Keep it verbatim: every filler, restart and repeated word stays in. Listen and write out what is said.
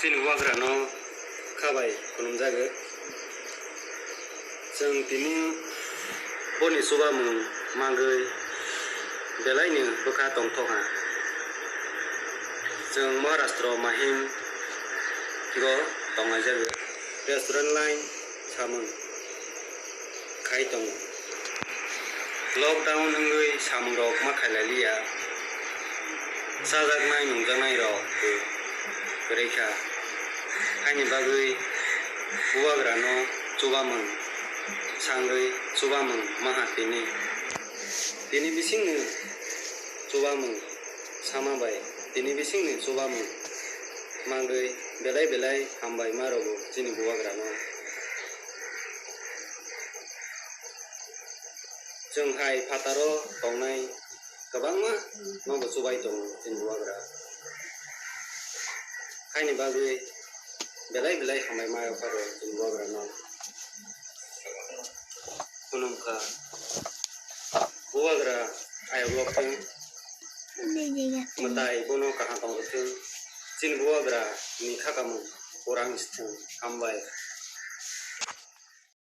Chini Bubagrano kha bai khulumjago. Chwng tini boni chubamung mangwi belaini bwkha tongthokha. Chwng Maharashtra Mahim go tongnaijago. Restaurant line samung khai tongo. Lockdown wngwi samungrok ma khailai liya. Chajaknai nungjaknairok kwrwi kha. Haini bagwi Bubagrano chubamung sangwi chubamung maha tini. Tini bisingni chubamung sama bai tini bisingni chubamung mangwi belai belai hambai ma rwgo chini Bubagrano. Chwng hai phataro tongnai kwbangma nobo chubai tongo chini Bubagra. Haini bagwi belai belai hambai ma rwpharo chini Bubagrano. Khulumkha. Bubagra ayok lok thung. Mwtai bono kaham tong thung. Chini Bubagra ni khakamung kurang si thung. Hambai.